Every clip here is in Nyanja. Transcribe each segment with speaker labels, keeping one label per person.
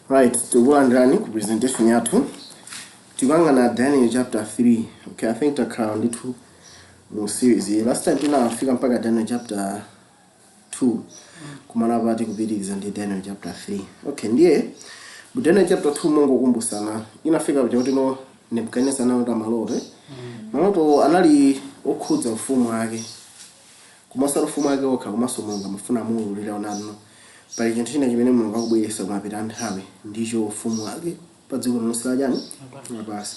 Speaker 1: Right, tikulandirani ku presentation yathu. Tikuyang'ana Daniel chapter 3. Okay, I think takhala ndithu mu series iyi. Last time tinafika mpaka Daniel chapter 2, kumana pati kupitiriza ndi Daniel chapter 3. Okay, ndiye mu Daniel chapter 2, mongokumbusana, inafika paja kuti no, Nebukadnezar analota maloto, eh? Maloto anali okhudza ufumu wake, komanso ufumu wake okha, komanso Mulungu amafuna amuwululira onano pali chinthu china chimene Mulungu akubweretsa kumapita nthawi, ndicho ufumu wake pa dziko lonse lachani, lapansi.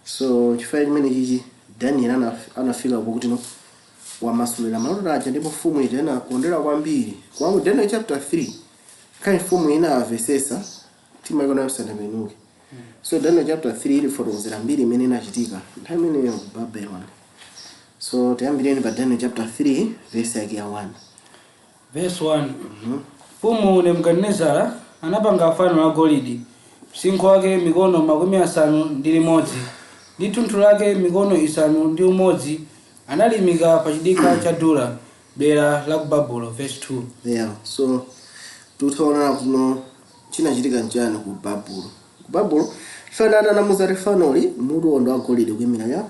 Speaker 1: So chifukwa chimene chichi Daniel anafika pokuti no, wamasulira maloto aja, ndipo mfumu ija inakondwera kwambiri. Koma mu Daniel chapter 3 khayi mfumu ina amvesesa timaikona yosatembenuke. So Daniel chapter 3 ilifotokozera mbiri imene inachitika nthawi imeneyo ku Babylon. So tiyambireni pa Daniel chapter 3, verse yake ya 1.
Speaker 2: Verse 1: Mfumu Nebukadinezara anapanga fano la golide, msinkhu wake mikono 61 ndi thunthu lake mikono 6. Analimika pa chidikha cha Dura, dera la ku Babulo. Verse 2.
Speaker 1: Yeah, so tutaonana kuno chinachitika nchani ku Babulo. Ku Babulo fanana anamuzati fanoli mutu wondo wa golide kuyimira ya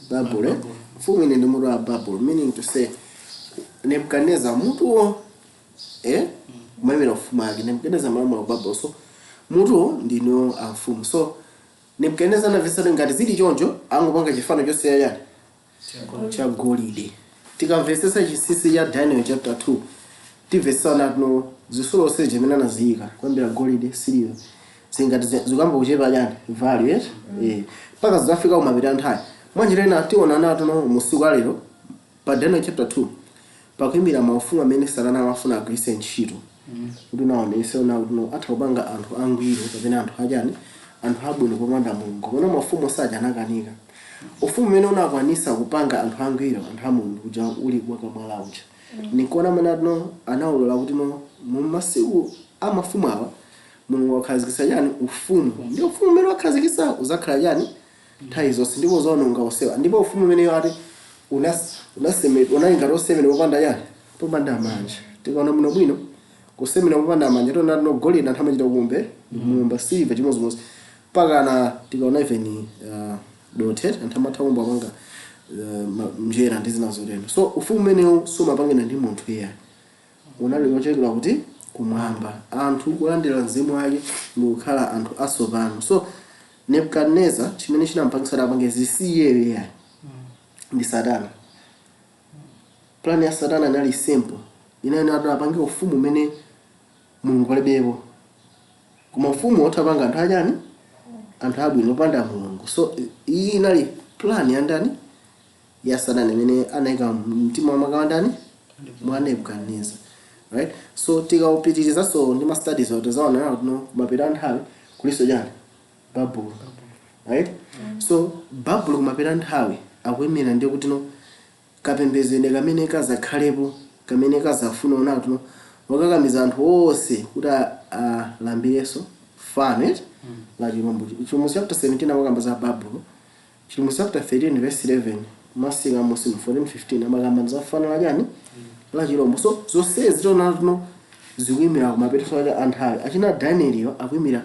Speaker 1: Babulo, eh? Mfumu ine ndi mutu wa Babulo, meaning to say Nebukadnezar mutuwo, eh, kumayimira ufumu wake. Nebukadnezar malamula ku Babulo, so mutuwo ndino amfumu. So Nebukadnezar anamvetsa ngati zili choncho, angopanga chifano chonse chachani, cha golide. Tikamvetsetsa chinsinsi cha Daniel chapter 2, timvetsana no zitsulo zonse zimene anaziyika kuyambira golide, silver, zingati zikuyamba kuchepa chani, value, yes, eh, mpaka zidafika kumapita nthawi. Mwanjira ina tiona nato no musiku alero pa Daniel chapter 2 pakuyimbira maufumu amene Satana amafuna agwiritse ntchito kuti naonese ona kuti no, atha kupanga anthu angwiro kapena anthu achani, anthu abwino popanda Mulungu. Koma mafumu saja anakanika. Ufumu umene unakwanisa kupanga anthu angwiro, anthu a Mulungu, kuja uli wakamwala uja, nikuona amene atino anawulola kuti no, mu masiku a mafumu awa Mulungu wakhazikitsa chani, ufumu. Ndi ufumu umene wakhazikitsa uzakhala chani, nthawi zonse, ndipo uzaononga onsewa. Ndipo ufumu umeneyo ati unasemedwa, unali ngati osemedwa popanda chani, popanda manja. Tikaona bwino bwino, kusemedwa popanda manja, tiona tino golide anthu amachita kumbe kumumba, silver chimodzimodzi, mpaka tikaona even dothi anthu amatha kumba panga mjera ndi zina zotero. So ufumu umenewu sumapangidwa ndi munthu iyayi, unali wochokera kuti, kumwamba, anthu kulandira mzimu wake ndikukhala anthu atsopano. So Nebukadnezar chimene chinampangisa kuti apange zisiyeyo iyayi ndi Satana. Plan ya Satana inali simple, inali ati apange ufumu umene Mulungu palibepo, koma ufumu wotapanga anthu achani, anthu abwino opanda Mulungu. So iyi inali plan ya ndani, ya Satana, imene anayika mtima mwake wa ndani, mwa Nebukadnezar, right? So tikaupitirizaso ndi ma studies awo, tizaonera kuti no, kumapita nthawi kuliso chani, Babulo, right? So Babulo kumapita nthawi akuyimira ndiye kuti no, kapembedzedwe kamene kazakhalepo, kamene kazafuna ona kuti no, wakakamiza anthu onse kuti alambirenso fano, right, la chilombo. Chilombo chapter 17 amakamba za Babulo. Chilombo chapter 13 verse 11 masika musimu 14 15 amakamba za fano la chani, la chilombo. So zonsezi tiona tino zikuyimira kumapeto a anthawi. Achina Danieliyo akuyimira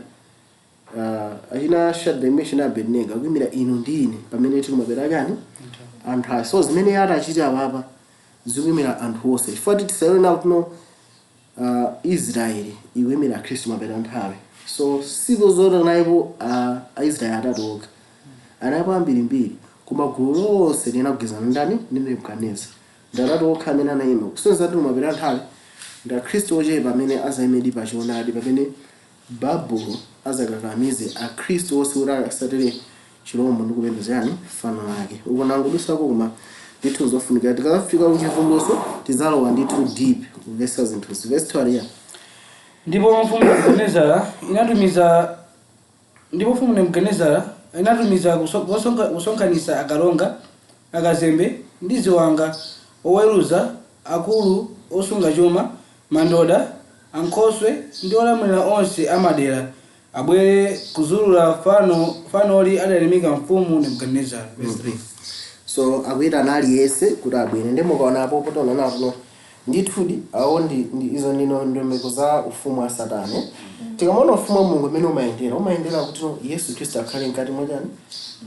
Speaker 1: achina Shadrach, Meshach na Abednego akuyimira inu ndi ine pamene tili kumapeto achani, anthu. So zimene atachita apapa zikuyimira anthu onse, chifukwa tisayiona kuti no, Israeli ikuyimira Khristu mapeto nthawi. So sizo zoti analipo Aisraeli atatu okha, analipo ambirimbiri, koma gulu lonse linagwirizana ndani, ndi Nebukadnezar. Ndi atatu okha amene anayima, kusonyeza kuti mapeto nthawi ndi Akhristu ochepa amene azayimedi pachoonadi, pamene Babulo azakakamize Akhristu onse kuti asatire chilombo ndi kupembedza yani, fano lake. Uko nangudusako, koma ndithu zofunikira tikafika kuchivumbulutso tizalowa ndithu deep kumvesa zinthuzi. Verse 2 aliya.
Speaker 2: Ndipo mfumu Nebukadinezara inatumiza, ndipo mfumu Nebukadinezara inatumiza kusonkhanitsa akalonga, akazembe ndi ziwanga, oweruza, akulu osunga chuma, mandoda, ankhoswe ndi olamulira onse amadera, abwere kuzulula fano, fanoli adalimika mfumu Nebukadinezara. Verse 3.
Speaker 1: So akuyitana aliyense kuti abwere. Ndi mukaona apo potaona napo Ndithudi awo ndi izo ndino ndondomeko za ufumu wa Satana. Tikamaona ufumu wa Mulungu umene umayendera kuti no Yesu Khristu akhale mkati mwachani,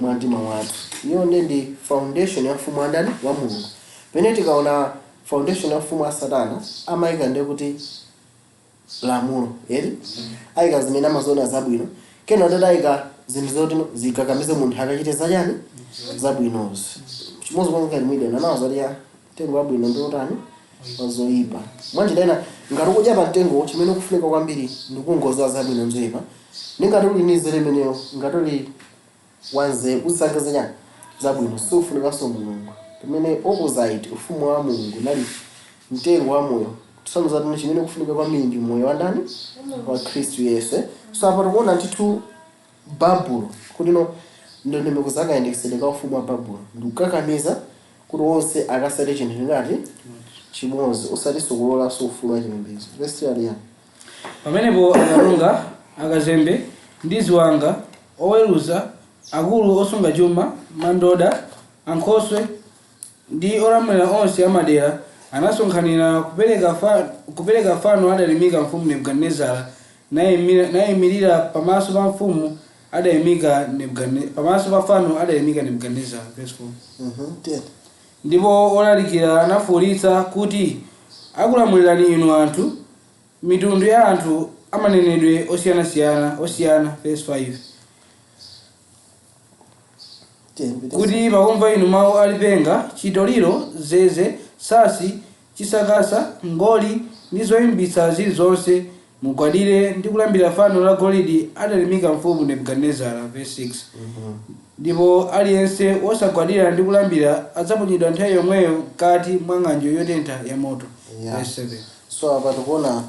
Speaker 1: mwa mtima mwathu. Iyo ndi foundation ya ufumu wa ndani? Wa Mulungu. Pamene tikaona foundation ya ufumu wa Satana, amayika ndiye kuti lamulo eri ayika zimene amaziona zabwino, kena ndati ayika zinthu zoti zikakamize munthu akachite zachani, zabwinozo. Chimodzi ngati mwidena nawo zati ya mtengo wabwino ndi utani, wazoyipa. Mwanjira ina, ngati ukudya pa mtengo, chimene ukufunika kwambiri ndikungozowa zabwino nzoyipa, ndi ngati uli ndi nzeru imeneyo, ngati uli wanzeru, uzisankhe zachani, zabwino, siufunikanso Mulungu. Pamene opposite, ufumu wa Mulungu nali mtengo wa moyo, tisanza tino chimene kufunika kwambiri ndi moyo wa ndani? Wa Khristu Yesu. So apa tikuona ndithu Babulo kuti no ndondomeko zakayendetsedwe ka ufumu wa Babulo ndikukakamiza kuti onse akasate chinthu chingati? Chimodzi, usatinso kulolanso ufulu wa chipembedzo. Verse 3 yani?
Speaker 2: Pamenepo akalonga, akazembe ndi ziwanga, oweruza, akulu osunga chuma, mandoda, ankhoswe ndi olamulira onse amadera anasonkhanira kupereka fano adalimika mfumu Nebukadinezara, nayimirira pamaso pa mfumu adayimika pamaso pa fano adayimika Nebukadinezara. Verse 4.
Speaker 1: 10.
Speaker 2: Ndipo olalikira anafuwulitsa kuti, akulamulirani inu anthu, mitundu ya anthu, amanenedwe osiyanasiyana osiyana. Verse 5.
Speaker 1: 10.
Speaker 2: Kuti pakumva inu mawu alipenga, chitoliro, zeze, sasi, chisakasa, ngoli ndi zoyimbitsa zilizonse, mugwadire ndi kulambira fano la golide adalimika mfumu Nebukadinezara. Verse 6. Ndipo aliyense wosagwadira ndi kulambira adzaponyedwa nthawi yomweyo mkati mwa ng'anjo yotentha ya moto. Verse 7.
Speaker 1: So apa tikuona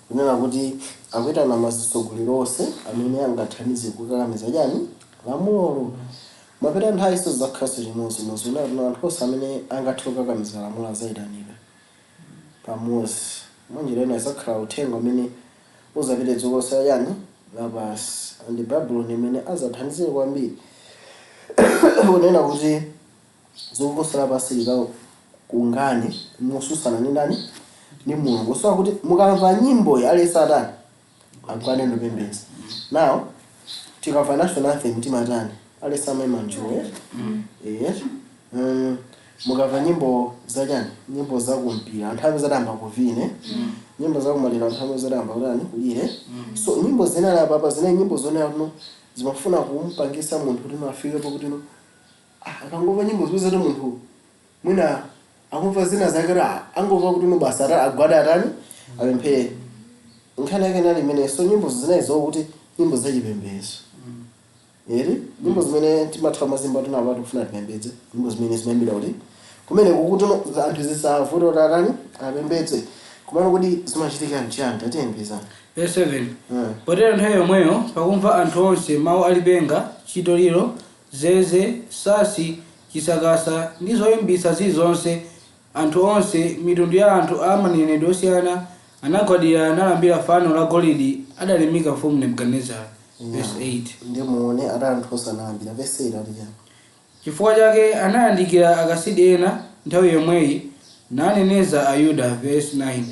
Speaker 1: kunena kuti akuyitana mazitsogoleri onse amene angathandize kukakamiza chani, lamulolo. Mapita nthawi iso zakhaso chimodzimodzi, kunena anthu onse amene angathe kukakamiza lamulo azayitanidwa pamodzi. Mwanjira ina, izakhala uthenga umene uzapite dziko lonse chani, lapansi, and Babuloni imene azathandizire kwambiri kunena kuti dziko lonse lapansi likakungane mosusana ndi ndani? Ndi Mulungu. So kuti mukamva nyimbo ya ali satani agwade ndipembeza. Now tikamva national anthem timatani? Alesa amaima njuwe. Mukamva nyimbo zachani, nyimbo zakumpira, anthu amene zatamba kuvine, nyimbo zakumaliro, anthu amene zatamba kutani, kulire. So nyimbo zinali apapa zinali nyimbo zonena kuno zimafuna kumpangisa munthu kuti afikepo kuti no akangomva nyimbo zimene munthu mwina akumva zina zake kuti angomva kuti no basi agwade, atani, apemphere. Nkhani yake nali imene. So nyimbo zinali zokuti nyimbo zachipembedzo eri, nyimbo zimene timatha mazimba tinapa tikufuna tipembedze, nyimbo zimene zimayambira kuti kumene kukuti no anthu zisavute kuti atani, apembedze. Kumene kuti zimachitika mchani? Tatiyembezani.
Speaker 2: Verse 7. Potero nthawi yomweyo pakumva anthu onse mawu alipenga, chitoliro, zeze, sasi, chisakasa ndi zoyimbitsa zilizonse, anthu onse, mitundu ya anthu a manenedwe osiyana, anagwadira nalambira fano la golide adalimika mfumu Nebukadinezara. Verse 8.
Speaker 1: Ndi muone ati anthu osanalambira. Verse 8 ati chani?
Speaker 2: Chifukwa chake anayandikira Akasidi ena nthawi yomweyi naneneza Ayuda. Verse 9.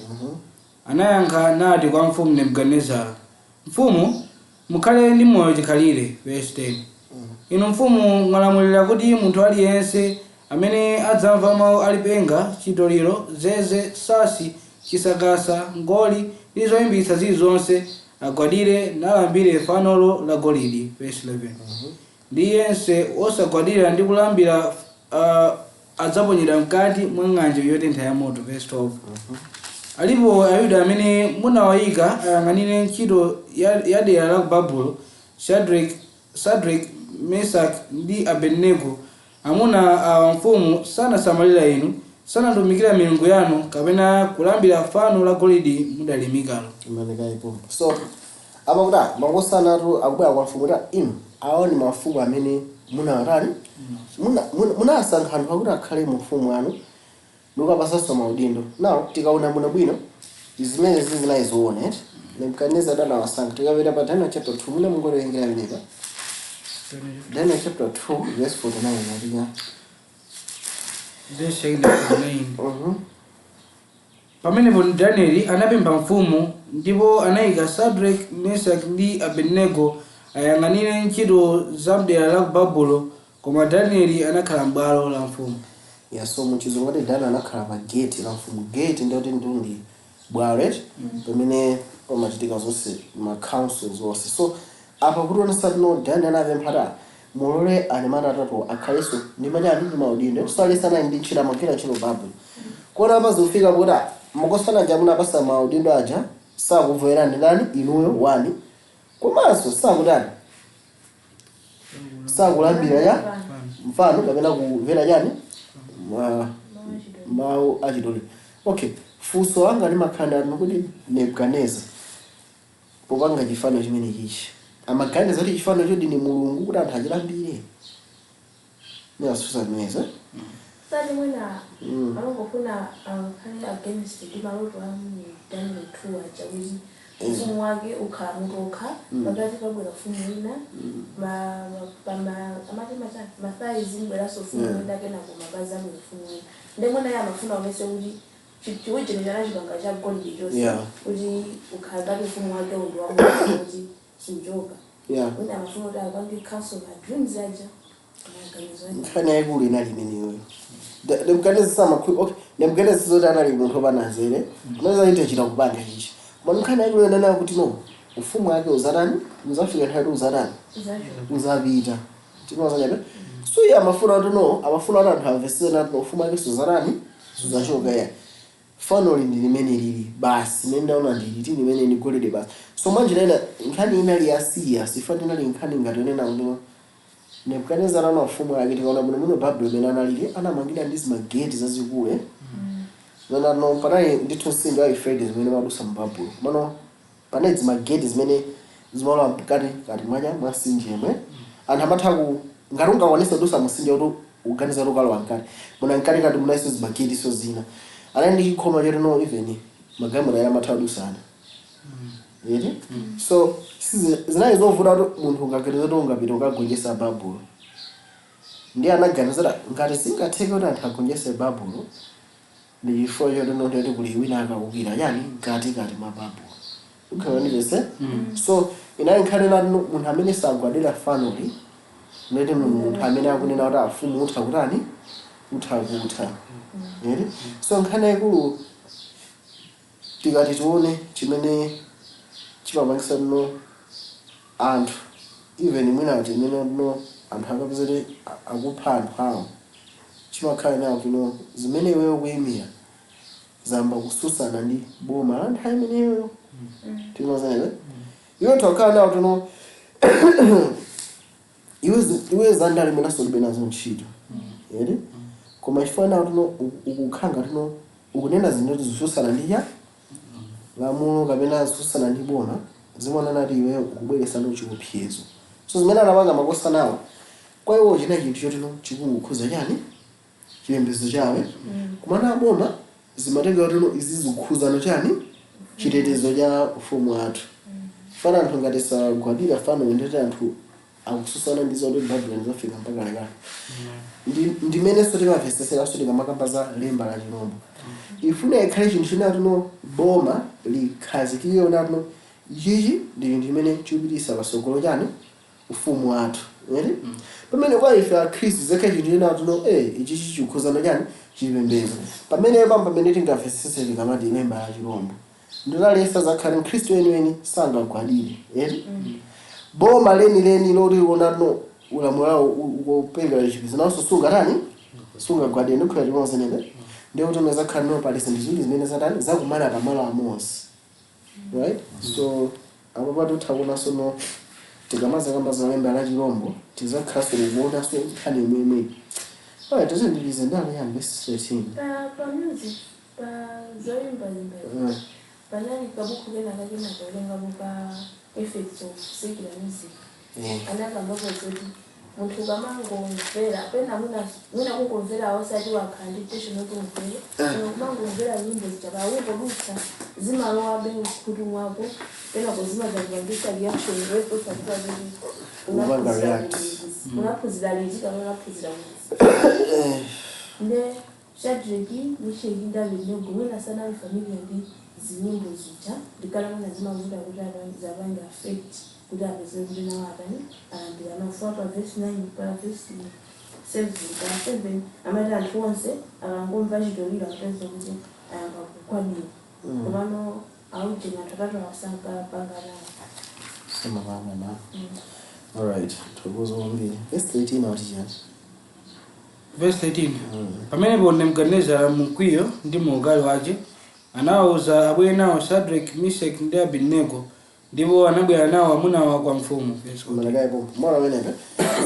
Speaker 2: Anayankha nati kwa mfumu Nebukadinezara, mfumu, mukhale ndi moyo chikhalire. Verse 10. Inu mfumu mwalamulira kuti munthu aliyense amene adzamva mawu alipenga, chitoliro, zeze, sasi, chisakasa, ngoli ndi zoyimbitsa zilizonse, agwadire nalambire fanolo la golide. Verse 11. Ndi yense wosagwadira ndi kulambira adzaponyedwa mkati mwa ng'anjo yotentha ya moto. Verse 12. Alipo Ayuda amene munawayika ayang'anire ntchito ya dera la ku Babulo, Shadrach, Mesach ndi Abednego. Amuna awa, mfumu, sanasamalira inu, sanatumikira milungu yanu kapena kulambira fano la golide mudalimikalo.
Speaker 1: Imanekayipo. So apa kuti makosanatu akubwera kwa mfumu kuti inu awa ni mafumu amene munatani, munasankha anthu akuti akhale mu ufumu wanu ndikukapasanso maudindo. Now tikaona bwino bwino, zimene zinayi zoona eti Nebukadinezar adanawasankha. Tikapita pa Daniel chapter 2, muna mungowerengera imenepa, Daniel chapter 2 verse 49 atika.
Speaker 2: Verse 49. Pamenepo Danieli anapempha mfumu, ndipo anayika Sadrake, Mesaki ndi Abednego ayang'anire ntchito za mdera la ku Babulo, koma Danieli anakhala m'bwalo la mfumu.
Speaker 1: Yeah, so muchizungu kuti Daniel anakhala pa gate la mfumu. Gate ndiyoti ndi bwalo, right? Pamene pamachitika zonse, ma councils onse. So apa kutionesa tino Daniel anapempha ta mulole anyamata atatu akhalenso ndi machani, ndi maudindo. So alese anali ndi ntchito, amagwira ntchito Babulo. Kuona apa zikufika kuti makosana aja munapasa maudindo aja sakumverani ndani inuyo wani, komanso sakutani, sakulambira ya mfano kapena kumvera chani, mawu achidole. Okay, funso langa limakhala ndani kuti Nebukadneza popanga chifano chimene chichi amaganiza kuti chifano choti ni mulungu kuti anthu achilambire? Ndiyasusa zimenezi.
Speaker 3: Sati mwina amangofuna akhale against ndi maloto a mu Daniel 2 aja, kuti ufumu wake ukhala mutokha, pakati pabwera ufumu wina, amati machani, ma thighs mbweranso ufumu wina, kenako mapazi abwera ufumu wina. Ndi mwina iye amafuna aonese kuti chiwichino chanachipanga cha golide chonse kuti ukhala ngati ufumu wake undi wamunthu kuti suchoka. Mwina amafuna kuti apange cancel ma dreams aja, maganizo aja.
Speaker 1: Nkhani yayikulu inali imeneyoyo. Nebukadneza samakhu, okay, Nebukadneza zoti anali munthu wopanda nzeru, kumene ite chita kupanga chichi, koma nkhani yayikulu inanena kuti no, ufumu wake uzatani, uzafika nthawi kuti uzatani,
Speaker 3: Zacho.
Speaker 1: Uzapita tinozachabe. So iye amafuna kuti no, amafuna kuti anthu amvesere nati no, ufumu wake suzatani, suzachoka. Ya fanoli ndi limene lili basi, imene ndaona ndiliti limene ndi golide basi. So mwanjira ina nkhani inali ya serious, ifani inali nkhani ngati yonena kuti no, Nebukadnezar ana ufumu ake, tikaona bwino muno Babuloni imene analili anamangidwa ndi zimageti zazikulu, eh? Zimene no panali ndithu mtsinje wa Euphrates zimene madusa mu Babulo, komano panali zimageti zimene zimalowa mkati kati mwacha mwa mtsinjemwe. Anthu amatha ku ngati ungakwanisa kudusa mtsinje kuti uganiza kuti ukalowa mkati muna, mkati kati munaiso zimageti. So zina anali ndi chikhoma choti no, even magalimoto amatha kudusana eti. So zinali zovuta kuti munthu ungaganiza kuti ungapita ukagonjetsa Babulo. Ndiye anaganizira ngati zingatheke kuti anthu agonjetse Babulo ndi chifukwa choti noteti kuli wina akakukira yani mkati kati mwa Babulo ukhalanipese. So inali nkhani nati munthu amene sagwadira fanoli ndeti munthu amene akunena kuti afumu utha kutani, utha kutha eti. So nkhani yayikulu tikati tione chimene chimapangisa no anthu, even mwina timene no anthu akapezere akupha anthu awo, chimakhala nawo kino zimene iweyo kuyimira zamba kususana ndi boma la nthawi imeneyoyo. Tinozanebe iwe takhala nawo tino iwe iwe zandale mwinaso ulibe nazo ntchito eri, koma chifukwa nawo tino ukukhanga tino ukunena zinthu zisusana ndi ya lamulo kapena zisusana ndi boma, zimaona nati iwe ukubweresano chiopsezo. So zimene anapanga makosa nawo kwa iwo china chinthu chotino chikukhuza chani, chipembedzo chawe, kumana boma zimatenga tino izi zikukhuzano chani, chitetezo cha ufumu wathu. Fana anthu ngati sagwadira fano ndeti anthu akususana ndi zoti Babuloni zafika mpaka lekale. Ndimenenso timamveseseranso tikamakamba za lemba la chirombo, ifuna ikhale chinthu chinatino boma likhazikike unatino ichichi ndi chinthu chimene chikupitisa patsogolo chani, ufumu wathu eri. Pamene kwa ife akhristu zekhe chinthu chinatino ichichi chikukhuzana chani, chipembedzo. Pamene pamene tingamvesese tikamati lemba la chirombo ndilalesa zakhale mkhristu weniweni sangagwadire eri boma lenileni loti unatino ulamuliro ukupereka chipembedzo nawonso sungatani, sungagwadire. Ndikhuya limodzi nene ndiye kuti unazakhala no pali zinthu ziwiri zimene zatani, zakumana pamalo amodzi, right? So apo patutha kuonanso no tikamazakamba za lemba la chirombo tizakhalanso kuonanso nkhani yomwe. Alright, tizindilize ndalo ya verse 13.
Speaker 3: Pa music, pa zoyimbayimba, panali kabuku kena kakena kalengapo pa effects of secular music. Anakambapo zoti munthu ukamangomvera pena mwina kungomvera osati wakhala ndi intention yoti umvere, koma kumangomvera nyimbo zija paungodutsa zimalowabe mkhutu mwako, penako zimadzakupangisa reaction iwepo usadziwa kuti
Speaker 1: Upanga
Speaker 3: unaphunzira
Speaker 1: react.
Speaker 3: kuti, unaphunzira liti kapena unaphunzira kuti. Nde Shadrach, Meshach ndi Abednego mwina sanali familiar ndi zinyimbo zija, ndikala mwina zimavuta kuti zapange affect kuti apeze kuti nawo atani, alambira nawo. Pa verse 9, pa verse 7, pa 7 amati anthu onse akangomva chitoliro akupeza kuti ayamba kugwadira, komano aujeni anthu atatu awasankapanga nawo.
Speaker 1: Samapanga na. Alright, thokoza kwambiri. Verse 13 akuti chani?
Speaker 2: Verse 13: Pamenepo Nebukadinezara mkwiyo ndi muukali wace anawawuza abwere nawo Shadrach, Meshach ndi Abednego, ndipo anabwera nawo amunawa kwa mfumu. Verse 14.
Speaker 1: Malakayipo mwana amenepe.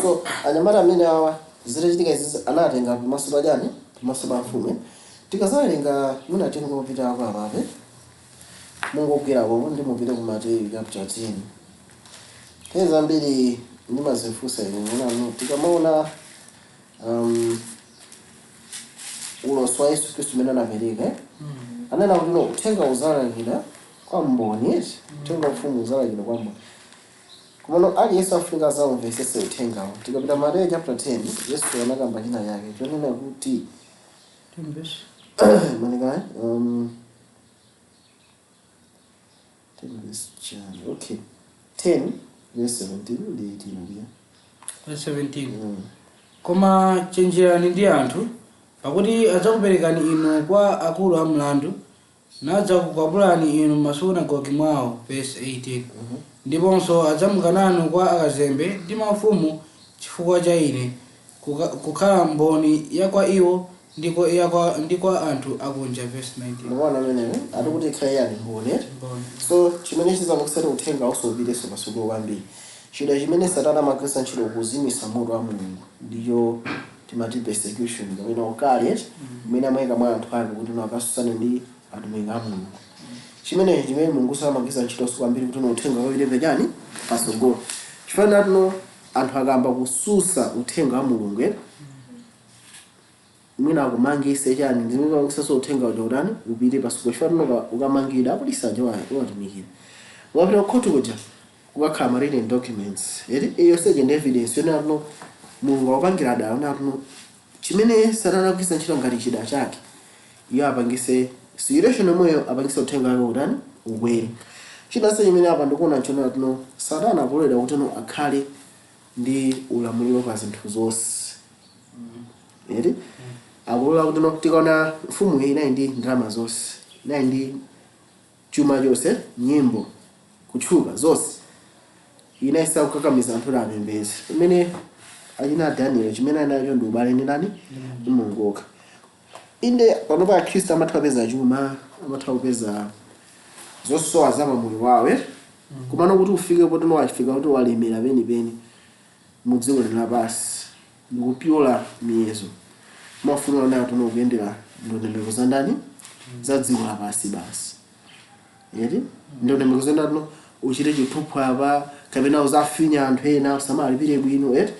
Speaker 1: So anyamata amene awa, zitachitika izizi, anatenga pamaso pa chani? Pamaso pa mfumu. Tikazawerenga, munatenga kupita ako apape, mungogwerapo ndi mupite ku Mateyu chapter 10. Nthawi zambiri ndimazifunsa ine munanu, tikamaona ulosi wa Yesu Khristu umene anapereka, eh? Anena kuti no, uthenga uzalalikira kwa mboni, eti uthenga wa ufumu uzalalikira kwa mboni, komano aliyense afunika azamvesese uthengawo. Tikapita Mateyu chapter 10, Yesu anakamba china chake chonena kuti
Speaker 2: 10 verse.
Speaker 1: Manika 10 verse chani? Okay, 10 verse 17 ndi 18 ndiye.
Speaker 2: Verse 17.
Speaker 1: Koma
Speaker 2: chenjerani ndi anthu, pakuti adzakuperekani inu kwa akulu a mlandu, nadzakukwapulani inu m'masunagoge mwawo. Verse 18. Ndiponso adzamukanani kwa akazembe ndi mafumu chifukwa cha ine, kukhala mboni ya kwa iwo ndi kwa anthu akunja. Verse 19.
Speaker 1: Mukuona ameneyo atikuti ikhale yani? Mboni.
Speaker 2: Mboni.
Speaker 1: So chimene chizamukusati uthenga usupitenso pasogolo kwambiri, chida chimene Satana amagwiritsa ntchito kuzimisa moto wa Mulungu ndicho timati persecution kapena ukali umene amayika mwa anthu ake kuti no akasusane ndi atumiki a Mulungu. Chimenechi chimene Mulungu samagwiritsa ntchitonso kwambiri kuti no uthenga ukapite pachani? Pasogolo. Chifukwa tino anthu akamba kususa uthenga wa Mulungu, mwina akumangise chani, ndimene uthenga uja utani? Upite pasogolo. Chifukwa tino ukamangidwa, apolisi aja watumikira, ukapita kukhoti kuja kukakhala ma written documents, eti iyo seje ndi evidence yonena tino Mulungu akupangira dala yonena tino chimene Satana akugwiritsa ntchito ngati chida chake, iyo apangise situation yomweyo, apangise uthenga wake utani? Ukwere. Chinanso chimene apa ndikuona nchonena tino Satana akulolera kuti no akhale ndi ulamuliro pa zinthu zonse, eti akulola kuti no tikaona mfumu iyi inali ndi ndalama zonse, inali ndi chuma chonse, nyimbo, kutchuka, zonse, inayesa kukakamiza anthu kuti apembedze, pamene achina Daniel chimene anacho ndi ubale ndi ndani? Ndi Mulungu okha. Inde, pano pa Akhristu amatha kupeza chuma, amatha kupeza zosowa za pamoyo wawo, eh? Komano kuti ufike poti wafika kuti walemera penipeni mu dziko lino lapansi ndikupyola miyezo, mafuna nayo tuno kuyendera ndondomeko za ndani? Za dziko lapansi basi, eti ndondomeko za ndani? Uchite chiphuphu apa kapena uzafinya anthu ena, usamalipire bwino, eti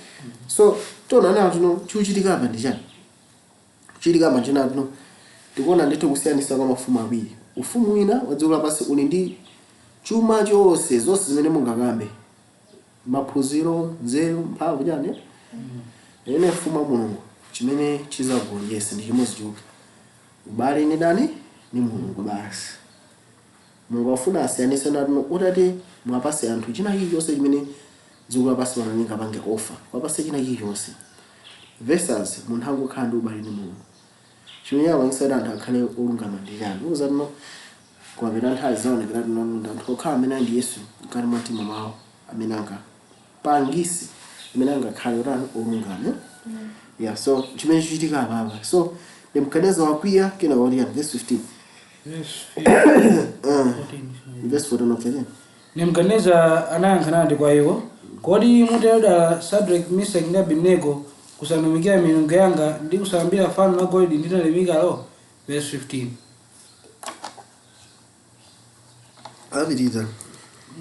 Speaker 1: so tiona nawo tuno chikuchitika apa ndi chani? Kuchitika apa nchena tuno tikuona ndithu kusiyanisa kwa mafumu awiri. Ufumu wina wa dziko lapansi uli ndi chuma chonse, zonse zimene mungakambe, maphunziro, nzeru, mphamvu, chani, ene mfumu wa Mulungu chimene chizagonjese ndi chimodzi chokha, ubale ni ndani? Ni Mulungu basi. Mulungu afuna asiyanise natuno utati mwapase anthu china chilichonse chimene dziko lapansi pano lingapange offer, kwapase china chilichonse, versus munthu angokhala ndi ubale ndi Mulungu. Chimene chapangisa kuti anthu akhale olungama ndi chani? Uzatino kumapita nthawi zaonekera tino ndi anthu okhala amene ali ndi Yesu mkati mwa mtima mwawo amene angapangise, amene angakhale otani? Olungama. Yeah, so chimene chichitika apapa, so Nebukadnezar wakwiya, kena kuti yani? Verse 15.
Speaker 2: Verse 14.
Speaker 1: Verse 14, okay then.
Speaker 2: Nebukadinezara anayankha nati kwa iwo, "Kodi mutero dala, Sadraki, Mesaki ndi Abedenego, kusatumikira milungu yanga ndi kusalambira fano la golide ndinalimikalo?" Verse 15.
Speaker 1: Apitiriza.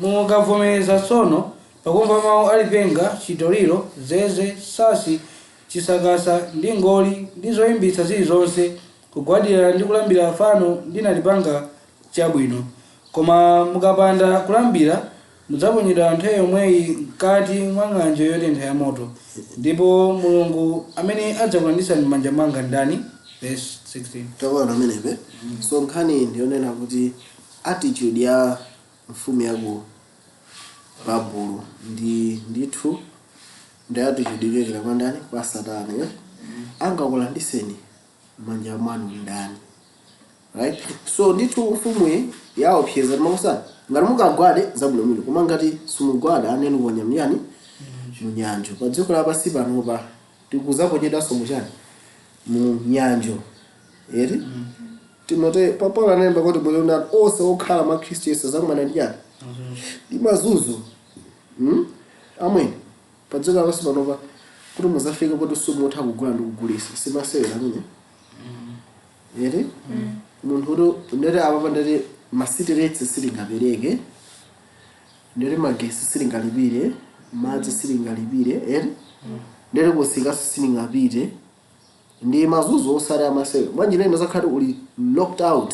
Speaker 2: Mukavomereza tsono pakumva mawu alipenga, chitoliro, zeze, sasi, chisakasa ndi ngoli ndi zoyimbitsa zilizonse, kugwadira ndi kulambira fano ndinalipanga, chabwino. Koma mukapanda kulambira, mudzaponyedwa nthawi yomweyi mkati mwa ng'anjo yotentha ya moto. Ndipo Mulungu amene adzakulanditsani m'manja mwanga ndani? Verse 16.
Speaker 1: Takuona pamenepe. So nkhani ndiyonena kuti attitude ya mfumu yaku Babulo ndi ndithu ndi attitude yochokera kwa ndani? Kwa Satana, eh? Angakulandiseni manja mwanu ndani? Right, so ndithu mfumuyi yaopseza timakusana ngati mukagwade, zabwinobwino, koma ngati simugwada, aneni kuponya mnyani munyanjo. Pa dziko lapansi panopa tikuzaponyedwanso muchani? Mu nyanjo, eti? Timote pa Paulo analemba kuti bwino onse okhala mwa Khristu Yesu azakumana ndi chani? Ndi mazunzo. Amweni, pa dziko lapansi panopa kuti muzafike kuti simutha kugula ndi kugulisa, simasewera amene, eti? Munthu kuti ndeti apapa ndeti ma city rates silingapereke, ndeti magesi silingalipire, madzi silingalipire, eti? Ndeti kusikaso silingapite. Ndi mazunzo osati amasewera. Mwanjira ino zakhati uli locked out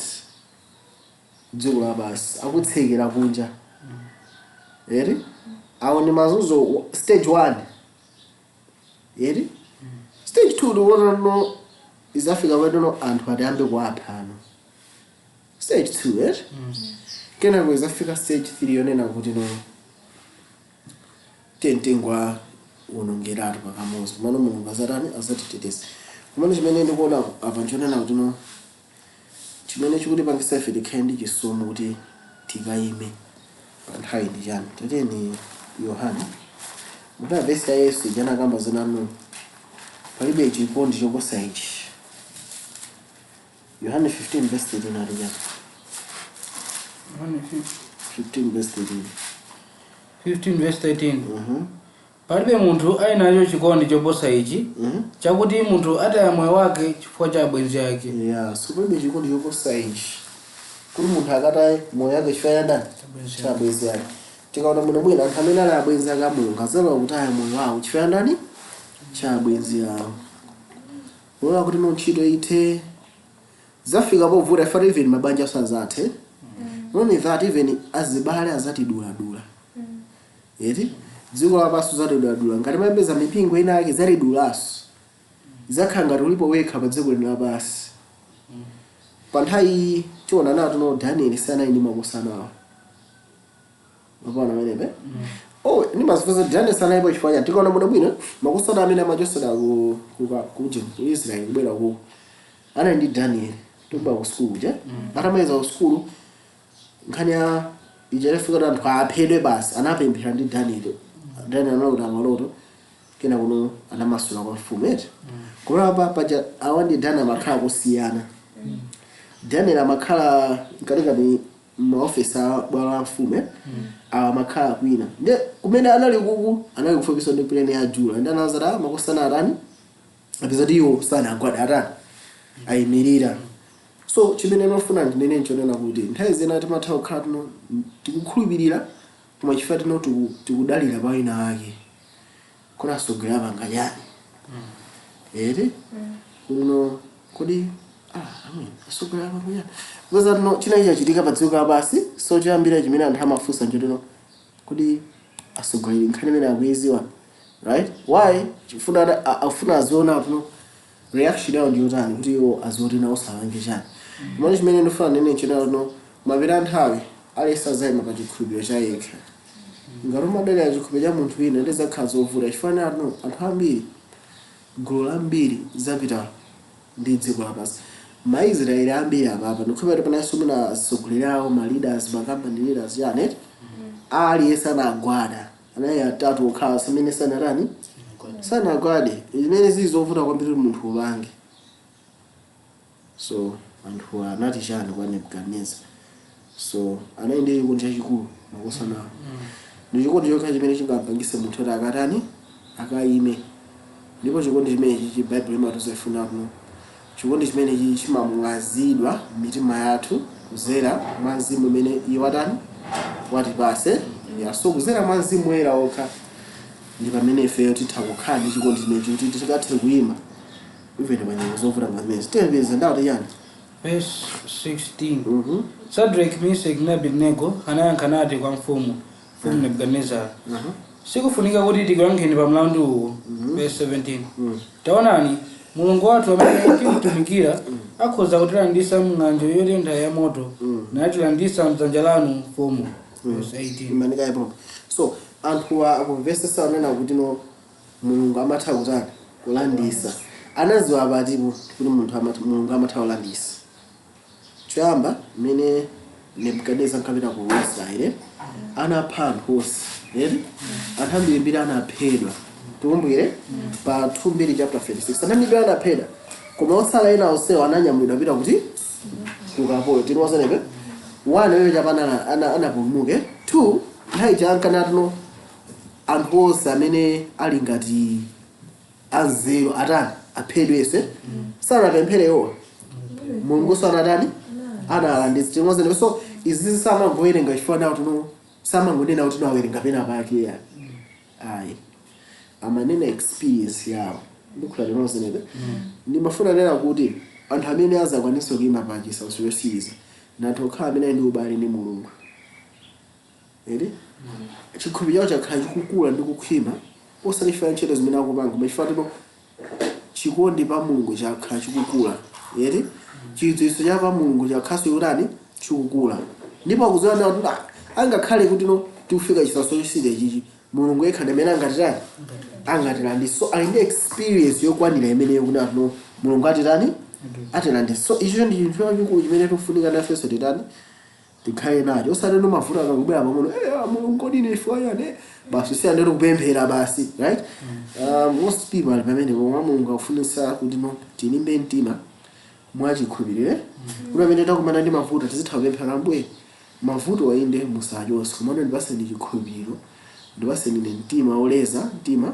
Speaker 1: dziko lapansi, akutsekera kunja, eti? Awo ndi mazunzo stage 1, eti? Stage 2 ndikuona no izafika panono anthu atayambe kuapha ano, stage 2, eti? Kenako izafika stage 3 yonena kuti no tentengwa wonongeratu pakamozi. Kumano Mulungu azatani? Azatiteteza. Kumano chimene ndikuona apa nchonena kuti no chimene chikutipangisa ife tikhale ndi chisomo kuti tikayime pa nthawi ndi chani? Tateni Yohane mutaya vesi ya Yesu ija anakamba zinanu, palibe chikondi choposa ichi. Yohane 15 verse 13 ati chani? 15 verse 13.
Speaker 2: 15 verse 13. Palibe munthu ali nacho chikondi choposa ichi, chakuti munthu ataya moyo wake chifukwa cha abwenzi ake.
Speaker 1: Yeah, so palibe chikondi choposa ichi kuti munthu akataye moyo wake chifukwa cha ndani?
Speaker 2: Abwenzi.
Speaker 1: Cha abwenzi ake. Tikaona muno bwino, anthu amene ali abwenzi ake a Mulungu adzalowa kutaya moyo wawo chifukwa cha ndani? Cha abwenzi awo. Kulola kuti no ntchito ithe, zafika povuta ifatu. Even mabanja asazathe. Not only that, even azibale azatiduladula, eti? Dziko lapansi zatiduladula. Ngati mayembeza mipingo ina ake zatidulaso, zakhala ngati ulipo wekha pa dziko lino lapansi. Pa nthawi iyi tiona nato no Daniel sanali ndi makosana awo mapano amenepe. Oh, ndimazifunsa Daniel sanalipo chifukwa chani? Tikaona muno bwino, makosana amene amachosera ku Israel kubwera ku anali ndi Daniel tikuba ku sukulu kuja. Atamaliza ku sukulu, nkhani ya ija inafika kuti anthu aphedwe basi, anapemphera ndi Daniel. Daniel analota maloto, kena kuno anamasula kwa mfumu, eti? Koma pa paja awa ndi Daniel amakhala kusiyana. Daniel amakhala mkatikati maofesi a bwalo la mfumu, eh? Awa amakhala kwina. Nde kumene anali kuku anali kufupiso ndi plain ya Jula, ndi anazati makosana atani, apeza kuti iwo sanagwada, atani, ayimirira. So chimene mafuna ndinene nchonena kuti nthawi zina timatha kukhala tino tikukhulupirira, koma chifukwa tino tikudalira pa wina ake kodi asogolera panga chani, eti? Kuno kodi amen asogolera panga chani? Kupeza tino china chachitika pa dziko lapansi, so choyambira chimene anthu amafunsa nchotino, kodi asogoleri nkhani imene akuiziwa, right? Why? Chifuna afuna aziona tuno reaction yawo ndiyotani, kuti iwo azioti nawo sapange chani. Komano chimene ndifuna nene nchonena tuno mapita nthawi aliyense azayima pa chikhulupiriro cha yekha. Ngati umadalira chikhulupiriro cha munthu wina, ndizakhala zovuta. Chifukwa tuno anthu ambiri, gulu lambiri zapita ndi dziko lapansi. Maisraeli ambiri apapa ndikhulupirira kuti pananso mwina atsogoleri awo, ma leaders, ma company leaders yani, aliyense anagwada. Anali atatu okhala amene sanatani? Sanagwade. Zimene zili zovuta kwambiri kuti munthu upange. So anthu anati chani kwa Nebukadnezar? So anali ndi chikondi chachikulu makosana. Ndi chikondi chokha chimene chingapangise munthu kuti akatani? Akayime. Ndipo chikondi chimenechi chi Baibulo imatiuza ifuna kuno chikondi chimenechi chimamwazidwa m'mitima yathu kuzera mwa mzimu umene iye watani? Watipase. Yeah, so kuzera mwa mzimu woyera okha ndi pamene ifeyo titha kukhala ndi chikondi chimenechi kuti tikathe kuyima even pa nyengo zovuta ngazimezi. Tiyembekeza ndawo tiyani?
Speaker 2: Verse 16. Shadrach, Meshach ndi Abednego anayankha nati kwa mfumu Nebukadinezara, sikufunika kuti tikuyankheni pa mlandu uwu. Verse 17. Taonani, Mulungu wathu amene timtumikira akhoza kutilanditsa mng'anjo yotentha ya moto, natilanditsa mdzanja lanu, mfumu. Verse 18.
Speaker 1: Imanikayepo. So anthuwa akumvesesa anena kuti no, Mulungu amatha kutani? Kulandisa. Anaziwa patipo kuti Mulungu amatha kulandisa? Choyamba, mmene Nebukadneza ankapita ku Israeli, anapha anthu onse eri, anthu ambirimbiri anaphedwa. Tikumbukire pa 2 Mbiri chapter 36, anthu ambirimbiri anaphedwa, koma otsala ena onsewo ananyamulidwa pita kuti kukapolo. Tinozenepe one wewe chapana anapulumuke. Two, nthawi chankanatino anthu onse amene ali ngati anzeru atani? Aphedwese. Sanapempherewo, Mulungu sanatani? Analanditsa. Tinozenepe. So izi samangowerenga chifukwa nawo tino samangonena kuti nawerenga pena pake ya, ayi, amanena experience yawo. Ndikula tinozenepe. Ndimafuna nena kuti anthu amene azakwanisa kuyima pa chisautso chosiriza ndi anthu okhala amene ali ndi ubale ndi Mulungu eri, chikhulupiriro chawo chakhala chikukula ndi kukhwima, osati chifukwa ntchito zimene akupanga, koma chifukwa tino chikondi pa Mulungu chakhala chikukula eri, chidziwitso cha pa Mulungu chakhaso chikutani? Chikukula. Ndipo akudziwa nawo kuti angakhale kuti no tikufika chisautso chosiriza chichi, Mulungu yekha ndi amene angatitani? Angatilanditse. So ali ndi experience yokwanira imeneyo kuti atino Mulungu atitani? Atilanditse. So icho ndi chinthu chachikulu chimene tikufunika nafenso titani? Tikhale nacho. Osati no mavuto akangobwera pang'ono, "Mulungu, kodi ine chifukwa chani?" Basi, siyande tikupemphera basi, right? Most people ali pamene, koma Mulungu akufunitsa kuti no tilimbe mtima mwachikhulupiriro kuti pamene takumana ndi mavuto tizitha kupemphera, "Ambuye, mavuto inde musachotse, komano ndipaseni chikhulupiriro, ndipaseni ine mtima woleza mtima,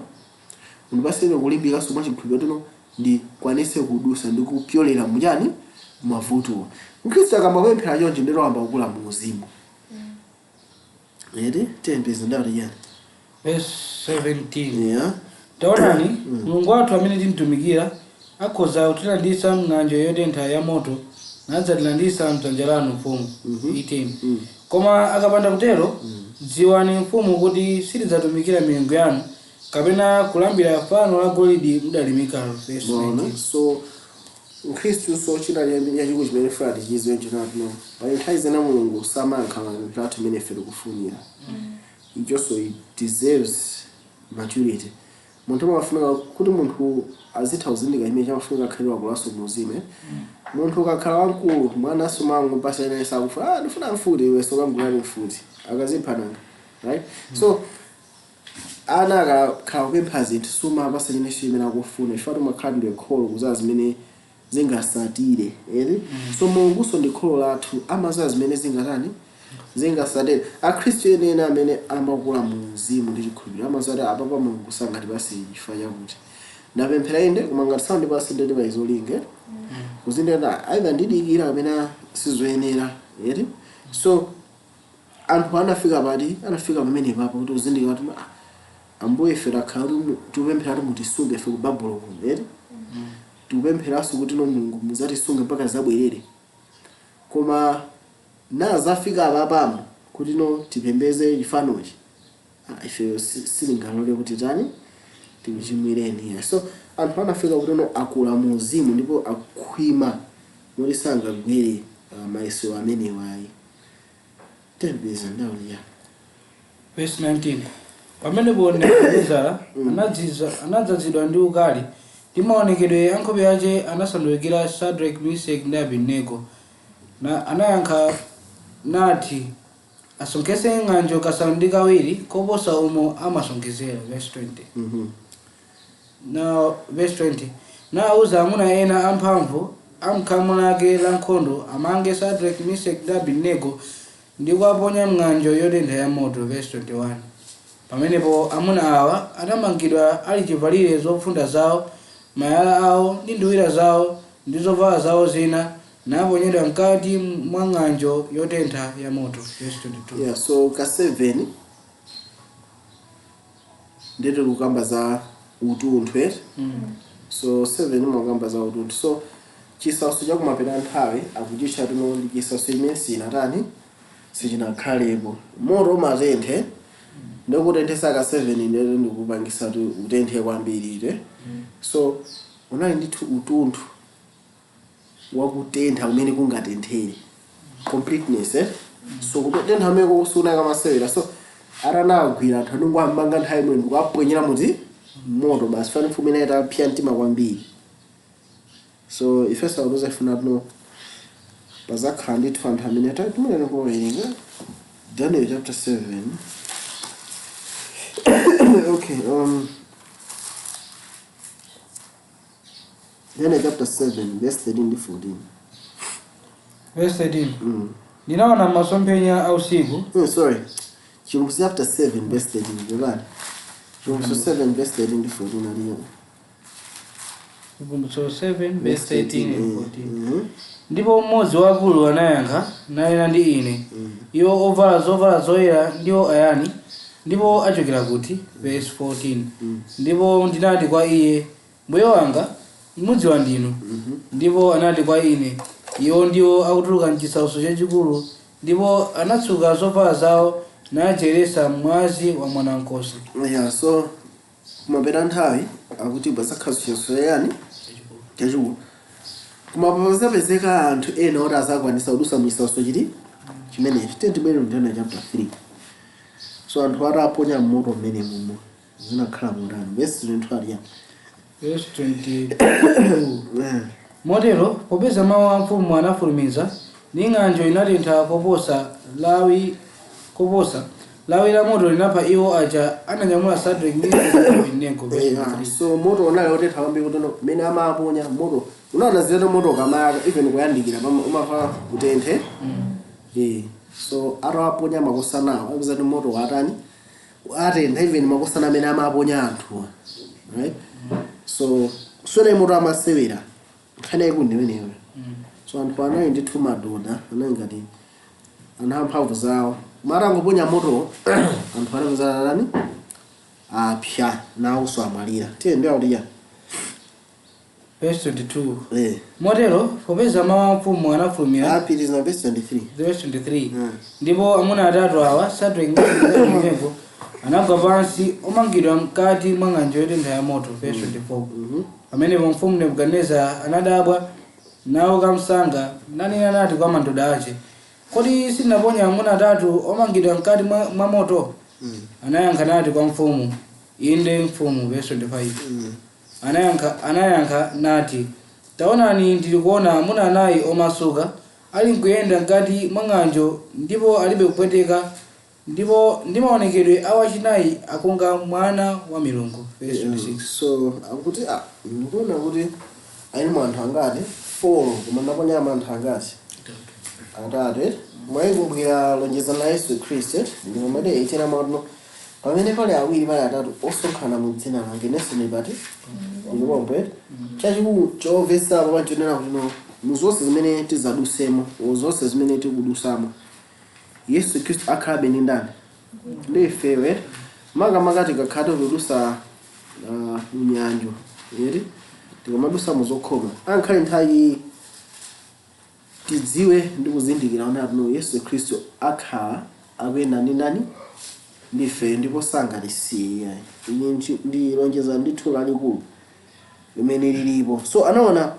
Speaker 1: ndipaseni kulimbikanso mwachikhulupiriro tino ndikwanise kudusa ndi kupyolera muchani? Mavuto." Mkhristu akamapemphera chonchi, ndilo amba kukula mu uzimu eti. Tiyembeza ndati chani?
Speaker 2: Verse 17.
Speaker 1: Yeah.
Speaker 2: Taonani, Mulungu wathu amene timtumikira akhoza kutilanditsa mng'anjo yotentha ya moto, nadzatilanditsa mdzanja lanu, mfumu. 18. Koma akapanda kutero, dziwani, mfumu, kuti sitidzatumikira milungu yanu kapena kulambira fano la golide mudalimikalo. Verse
Speaker 1: Maona?
Speaker 2: 19.
Speaker 1: So mkhristu, so china chachikulu chimene funa tichiziwe chinatino, pali nthawi zina Mulungu samayankha mapemphero athu imene ife tikufunira. Ichonso it deserves maturity. Munthu amafunika kuti munthu azitha kuzindikira chimene chamafunika akhalire wakulaso muuzimu. Munthu ukakhala wamkulu, mwana sumango ene sakufuna, "Ah, ndifuna mfuti," iwe sokamgulani mfuti, akazipha nanga, right? So ana akakhala kupempha zinthu, sumapasa chimene chimene akufuna, chifukwa umakhala ndiwe kholo kuzawa zimene zingasatire eri. So Mulunguso ndi kholo lathu, amaziwa zimene zingatani? Zingasatire. Akhristu ene amene amakula mu mzimu ndi chikhulupiriro amaziwa kuti apapa Mulungu sangatipase chifukwa chakuti ndapemphera inde, koma ngati sandipase, ndeti paizolinge kuzindikira either ndidikira kapena sizoyenera eri. So anthu anafika pati? Anafika pamene papo kuti uzindikira kuti, ah, Ambuye, ife takhala tikupemphera kuti mutisunge ife ku Babulo kuno eri, tikupempheranso kuti no, Mulungu, muzatisunge mpaka zabwerere, koma nazafika apapamo kuti no tipembeze chifanochi, ah, ife sitingalole kuti tani? Tikuchimwireni. So anthu anafika kuti no akula mu uzimu ndipo akhwima moti sangagwere mayeso amenewa ayi. Tembeza ndawo ya.
Speaker 2: Verse 19. Pamenepo Nebukadinezara anadzazidwa ndi ukali, ndi maonekedwe a nkhope yace anasandukira Shadrach, Meshach ndi Abednego. Na anayankha nati asonkheze ng'anjo kasanu ndi kawiri koposa umo amasonkhezera. Verse 20. Na verse 20, nawauza amuna ena amphamvu amkhamu lake la nkhondo amange Shadrach, Meshach ndi Abednego ndi kuwaponya mng'anjo yotentha ya moto. Verse 21. Pamenepo amuna awa anamangidwa ali chivalire zofunda zawo, mayala awo ndi nduwira zawo ndi zovala zawo zina, naponyedwa mkati mwa ng'anjo yotentha ya moto. Verse 22.
Speaker 1: Yeah, so ka 7 ndeti kukamba za utunthu eti. So 7 imakamba za utunthu. So chisautso chakumapeta nthawi akuchitcha tuno ndi chisautso imene sinatani? Sichinakhalepo. Moto umatenthe, ndikutenthesa ka 7, ndeti ndikupangisa kuti utenthe kwambiri ite. So Unali ndithu utunthu wakutentha kumene kungatenthere, completeness, eh? So kutentha kumene kusunaka masewera. So atanagwira anthu anungu amanga nthawi imwe ndikuapwenyera muti moto basi, fani mfumu inayi itapsya mtima kwambiri. So ifenso akutuza ifuna tuno pazakhala ndithu anthu amene timene kuwerenga Daniel chapter 7. Okay, Daniel chapter 7 verse 13 ndi 14.
Speaker 2: Verse 13. Ndinaona masomphenya a usiku.
Speaker 1: Sorry, Chivumbulutso chapter 7 verse 13. Jolani, Chivumbulutso 7 verse 13 ndi 14 aliyo.
Speaker 2: Chivumbulutso 7 verse 13 and 14. Ndipo mmodzi wa akulu anayankha nanena ndi ine, "Iwo ovala zovala zoyera ndiwo ayani, ndipo achokera kuti?" Verse 14. Ndipo ndinati kwa iye, "Mbuye wanga, mudziwa ndinu." Ndipo anati kwa ine, "Iwo ndiwo akutuluka mchisautso chachikulu, ndipo anatsuka zovala zawo naziyeretsa mwazi wa mwanankosi.
Speaker 1: Yeah, so kumapeta nthawi akuti pazakhala chisautso yani chachikulu, koma pazapezeka anthu ena oti azakwanisa kudusa muchisautso chiti chimenechi. Tiye tibwere mu Daniel chapter 3. So anthu ataponya mmoto mmene mumo zinakhala motani? Verse 22 aliya.
Speaker 2: Verse 22. Motero popeza mawu a mfumu anafulumiza, ndi ng'anjo inatentha koposa, lawi la moto linapha iwo aja ananyamula Sadraki, Mesaki ndi Abedenego. Verse 23.
Speaker 1: So moto unali otentha kwambiri kuti mmene amaponya moto unaona zilero moto kamayaka, even kuyandikira umafa kutenthe. So atawaponya makosanawo apeza kuti moto watani, atentha even makosana amene amaponya anthuwa, right? So swene moto amasewera nkhani yaikulu ndimeneyo. So anthu anali ndithu madoda, anali ngati anthu amphamvu zawo, matangoponya moto anthu anapeza nani apya nawonso amwalira. Tiye ndiye kuti ya.
Speaker 2: Verse 22.
Speaker 1: Eh.
Speaker 2: Motero popeza mawu a mfumu anafulumira.
Speaker 1: Apitiriza verse 23.
Speaker 2: Verse 23. Ndipo amuna atatu awa, Sadraki, Mesaki ndi Abedenego, anagwa pansi omangidwa mkati mwa ng'anjo yotentha ya moto. Verse 24. Pamenepo mfumu Nebukadinezara anadabwa nauka msanga nanena nati kwa mandoda ache, "Kodi sitinaponya amuna atatu omangidwa mkati mwa moto?" Anayankha nati kwa mfumu, "Inde mfumu." Verse 25. Anayankha nati, "Taonani, ndili kuona amuna anayi omasuka ali nkuyenda mkati mwa ng'anjo, ndipo alibe kupweteka, ndipo ndi maonekedwe a wachinayi akunga mwana wa milungu." Verse 26.
Speaker 1: So akuti ndikuona kuti ali anthu angati? 4, koma ndaponya anthu angati? Atatu. Mwayikumbukira lonjezo la Yesu Khristu ndipo Mateyu 18 amati pamene pali awiri, pali atatu osonkhana mu dzina lake, inenso ndipati ndilipompo. Chachikulu chomvetsa panchonena kuti no, mu zonse zimene tizadusemo, mu zonse zimene tikudusamo, Yesu Khristu akhalabe ndi ndani? Ndi ifewe. Makamaka tikakhala tikudusa mnyanjo eri, tikamadusa muzokhoma, ankhale nthawi tidziwe ndi kuzindikira kuti no, Yesu Khristu akhala akuyenda ndi ndani? Ndife, ndipo sangatisiye. Ili ndi lonjezo ndithu lalikulu limene lilipo. So anaona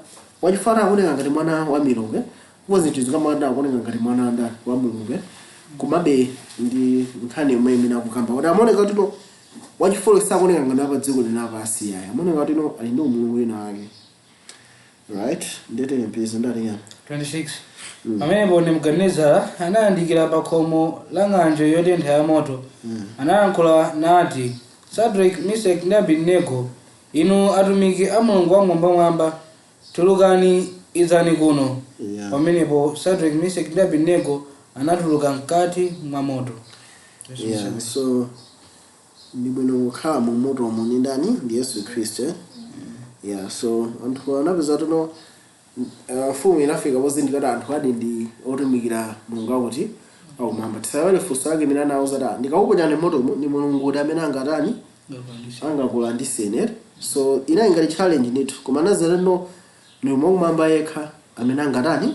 Speaker 1: wachifana akuoneka ngati mwana wa milungu, kupo zinthu zikamada akuoneka ngati mwana wa ndani? Wa Mulungu. Komabe ndi nkhani yomwe imene akukamba kuti amaoneka kuti no, wachifolo sakuoneka ngati apa dziko linapansi ayi, amaoneka kuti no, ali ndi umulungu wina wake, right? Ndete mpeza ndati yani?
Speaker 2: 26. Pamenepo Nebukadinezara anayandikira pa khomo la ng'anjo yotentha ya moto, anayankhula nati, "Sadraki, Mesaki ndi Abedenego, inu atumiki a Mulungu wamwambamwamba, tulukani, idzani kuno." Pamenepo Sadraki, Mesaki ndi Abedenego anatuluka mkati mwa moto.
Speaker 1: Yeah, so ndi bwino kukhala mu motomo ndi ndani? Ndi Yesu Khristu, eh? Yeah, so anthu anapeza tuno mfumu inafika pozindikira kuti anthu adi ndi otumikira Mulungu akuti akumwamba. Tisaiwale funso lake imene anawuza kuti ndikakuponyani motomo, ndi Mulungu kuti amene angatani, angakulandiseni, eh? So inali ngati challenge ndithu, koma anazera no, ndi wakumwamba yekha amene angatani,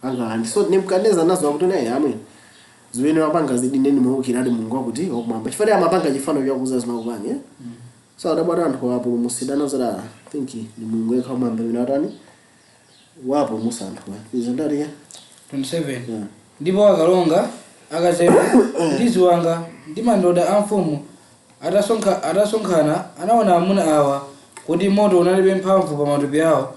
Speaker 1: angalandi. So Nebukadinezar anadziwa kuti naye amene zimene wapanga zidi ndeni muwukiradi Mulungu wakuti wakumwamba, chifukwa amapanga chifano chakuza zimakupanga, eh? So adabwata anthu apulumutsidwa, anazati think ni Mulungu yekha umwamba amene atani wapulumutsa anthuwa. Izo ndati?
Speaker 2: 27.
Speaker 1: Yeah.
Speaker 2: Ndipo akalonga, akazembe ndi ziwanga ndi mandoda a mfumu atasonkhana anaona amuna awa kuti moto unalibe mphamvu pa matupi awo,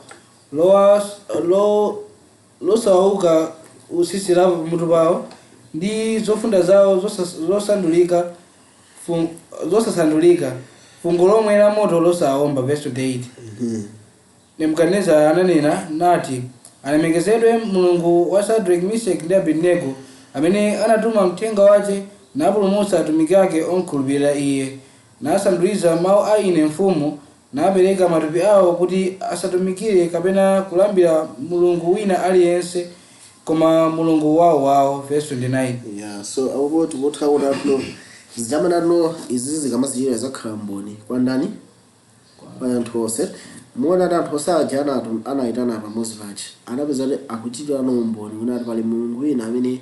Speaker 2: losawauka usisi la pamutu pawo ndi zofunda zawo zosasandulika fungo lomwe la moto losawomba. Verse 28. Nebukadinezara ananena nati, "Alemekezedwe Mulungu wa Shadrach, Meshach ndi Abednego, amene anatuma mthenga wace napulumutsa atumiki ake omkhulupirira iye, nasanduliza mawu a ine mfumu, napereka matupi awo kuti asatumikire kapena kulambira mulungu wina aliyense koma Mulungu wawo wawo." Verse 29.
Speaker 1: Yeah, so apo tikutha kuona tuno zichamanano izi zikamazichita zakhala mboni kwa ndani? Kwa anthu onse. Muona ati anthu onse aja anayitana pamodzi paja, anapeza kuti akuchitira no umboni kuti ati pali Mulungu wina amene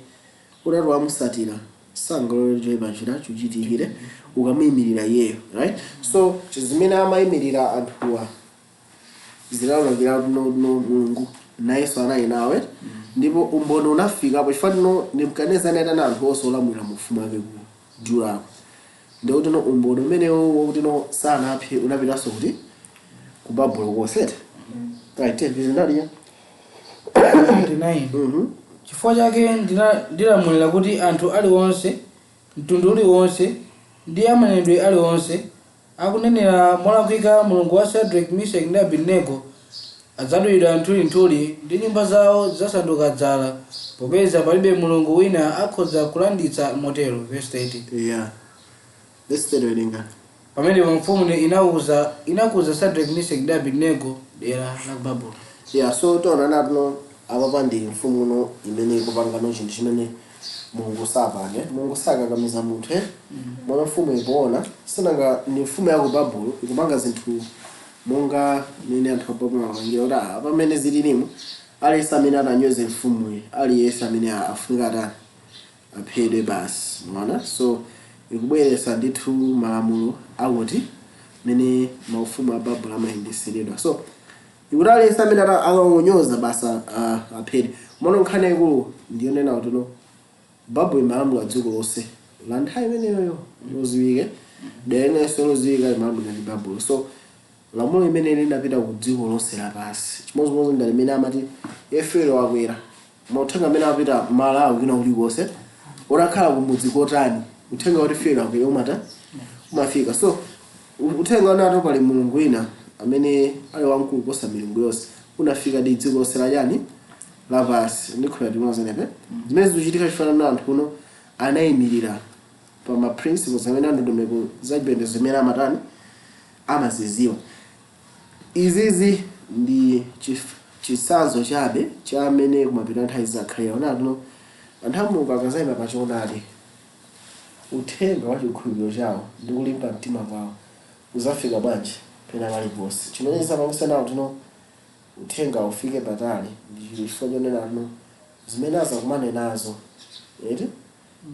Speaker 1: utati wamusatira sangalole choyipa china chichitikire ukamuyimirira iyeyo, right? So zimene amayimirira anthuwa zilalakira no Mulungu nayenso anali nawe, ndipo umboni unafikapo chifukwa tino Nebukadinezara anayitana anthu onse olamulira mu ufumu wake ku Durako, ndikuti no umboni umenewo wokuti no sanaphe unapitanso kuti ku Babulo konsete, right? Ndaliya.
Speaker 2: 29. Chifukwa chake ndilamulira kuti anthu aliwonse, mtundu uliwonse ndi amanenedwe aliwonse akunenera molakwika Mulungu wa Shadrach, Meshach ndi Abednego adzadulidwa nthulinthuli ndi nyumba zawo zidzasanduka dzala, popeza palibe mulungu wina akhoza kulanditsa motero. Verse 30.
Speaker 1: Yeah, verse 30, werenga.
Speaker 2: Pamenepo mfumu inakuza Shadrach, Meshach ndi Abednego dera la Babulo.
Speaker 1: Yeah, so tiona natino apapa ndi mfumu uno imene ikupangano chinthu chimene Mulungu sapange. Mulungu sakakamiza munthu, eh? Mwana mfumu ikuona sinanga ni mfumu ya ku Babulo ikupanga zinthu monga mene anthu a Babulo amapangira, kuti pamene zililimu aliyense amene atanyoze mfumuyi, aliyense amene afunika atani? Aphedwe basi, mwana. So ikubweretsa ndithu malamulo akuti mene maufumu a Babulo amayendeseredwa. So ikuti aliyense amene akangonyoza basa aphedwe. Mwana nkhani yaikulu ndiyonena kuti no Babulo imalamula dziko lonse la nthawi imeneyoyo loziwike, dera linenso loziwika limalamulira ndi Babulo. So lamulo limene linapita ku dziko lonse lapansi, chimodzimodzi ngati limene amati Efero wakwera, mauthenga amene amapita Malawi kwina kulikonse, utakhala kumudzi kotani, uthenga kuti Fero wakwera umata umafika. So uthenga unato pali mulungu wina amene ali wamkulu kuposa milungu yonse unafika di dziko lonse lachani? Lapansi. Ndikhulupirira timozenepe zimene zikuchitika chifanana na anthu uno anayimirira pa ma principles amene andondomeko zachipembedzo zimene amatani amaziziwa. Izizi ndi chitsanzo chabe cha amene kumapita nthawi zizakhalira onatuno anthu a Mulungu akazayima pa choonadi, uthenga wa chikhulupiriro chawo ndi kulimba mtima kwawo uzafika bwanji pena paliponse. Chimene chizapangisa nawo tino uthenga ufike patali ndi chifukwa chonena tino zimene azakumane nazo eti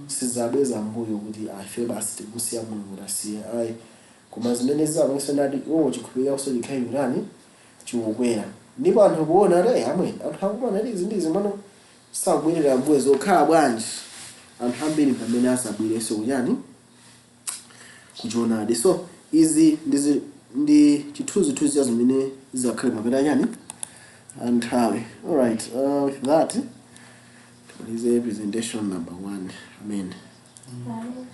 Speaker 1: sizabweza mbuyo kuti afe basi tikusiya Mulungu tasiya, ayi, koma zimene zizapangisa nati iwo chikhulupiriro chawo chikhale chitani? Chikukwera, ndipo anthu kuona ati amwe anthu akumana ndi izi ndi izi mano sakubwerera mbuyo, zokhala bwanji? Anthu ambiri pamene asabwerenso kuchani? Kuchoonadi. So izi ndi chithunzithunzi cha zimene zizakhale mapeta chani anthawi. Alright, with that timalize presentation number one. Amen.
Speaker 3: Amen.